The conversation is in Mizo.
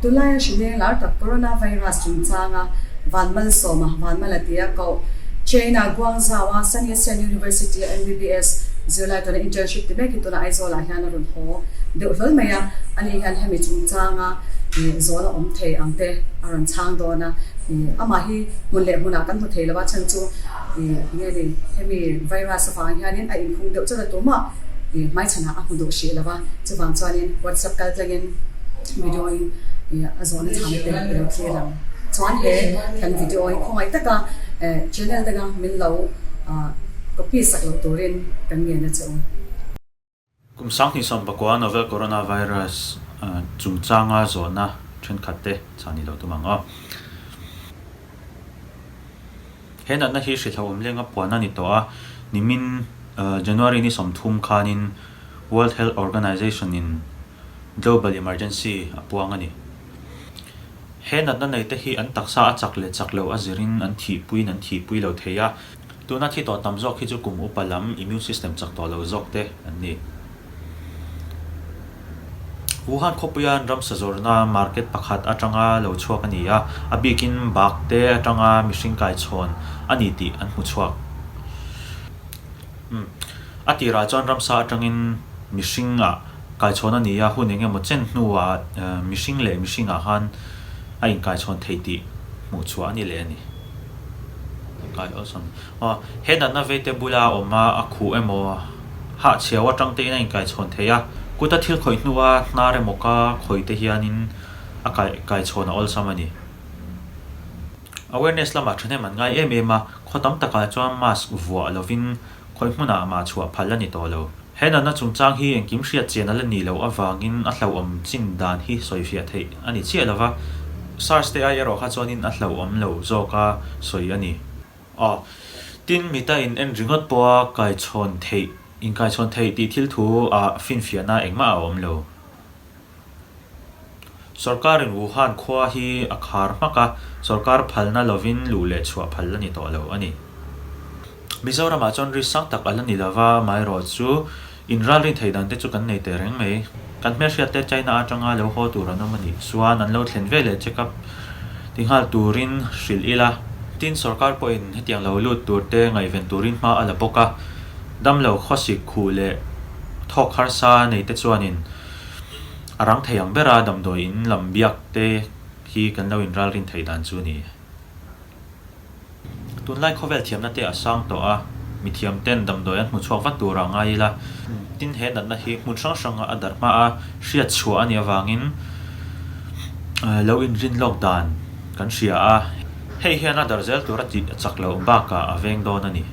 Tunlaia hrileng lar tak Coronavirus chungchanga Vanmalsawma, Vanmala tia koh China Guangzhou-a Sun Yat-sen University-a MBBS zirlai tuna internship ti mek hi tuna Aizawl-ah hian a rawn haw deuh hlawl mai a. Ani hian hemi chungchanga zawl a awm thei ang te a rawn chhang dawn a. Amah hi hmun leh hmunah kan hmu thei lo a, chhan chu enge ni hemi virus avang hianin a inkhung deuh chawt a tumah hmaichhanah a hmu duh hrih lo va, chuvang chuanin WhatsApp kal tlangin video in a zawhna chhang te i lo thlir ang. Chuan he kan video hi khawngaih taka channel danga min lo copy sak loh turin kan ngen a che u. Kum 2019 Novel Coronavirus chungchanga zawhna thenkhat te chhan i lo tum ang aw. He natna hi hrilhawm lenga puan a ni tawh a, nimin January ni 30 khanin World Health Organization in Global Emergency a puang a ni. He natna nei te hi an taksa a chak leh chak lo a zirin an thihpuiin an thihpui lo thei a, tuna thi tawh tam zawk hi chu kum upa lam immune system chak tawh lo zawk te an ni. Wuhan khawpuia an ramsa zawrhna market pakhat atanga lo chhuak a ni a, a bikin bak te atanga mihring kaichhawn a ni tih an hmu chhuak. Umm. A tirah chuan ramsa atangin mihringah kaichhawn a ni a, hun eng emaw chen hnuah mihring leh mihringah khan a inkaichhawn thei tih hmuh chhuah a ni leh a ni. Kai awlsam. Aw, he natna veite bula awm a, a khuh emaw, hahchhiau atang tein a inkaichhawn thei a, kuta thil khawih hnua hnar emaw ka khawih te hianin a kaichhawn a awlsam a ni. Awareness lamah thahnem an ngai em em a, khaw tam takah chuan mask vuah lovin khawi hmunah mah chhuah phal a ni tawh lo. He natna chungchang hi engkim hriat chian a la nih loh avangin a hlauhawm chin dan hi sawifiah theih a ni chiah lova, SARS te ai erawh kha chuanin a hlauhawm lo zawka sawi a ni. Aw, tin mita in en ringawt pawha kaichhawn theih, inkaichhawn theih tih thil thu ah finfiahna engmah a awm lo. Sorkarin Wuhan khua hi a khar hmak a, sorkar phalna lovin luh leh chhuah phal a ni tawh lo a ni. Mizoramah chuan risk sang tak a la ni lova, amaherawhchu inralrin theih dan te chu kan nei teh reng mai. Kan hmelhriat te China atanga lo haw tur an awm a nih chuan an lo thlen ve leh check up ti nghal turin hrilh ila. Tin, sorkar pawhin hetiang lo lut tur te ngaihven turin hma a la bawk a, damlo khawsik khuh leh thawk harsa nei te chuanin A rang thei ang bera damdawi in lam biak te hi kan lo inralrin theih dan chu ni. Tunlai khawvel thiamna te a sang tawh a, mithiam ten damdawi an hmu chhuak vat tur ah ngai ila. Tin he natna hi hmun hrang hranga a darh hma a hriat chhuah a nih avangin lo inrin lawk dan kan hria a. Hei hian a darh zel tur a tih chak loh bakah a veng dawn a ni.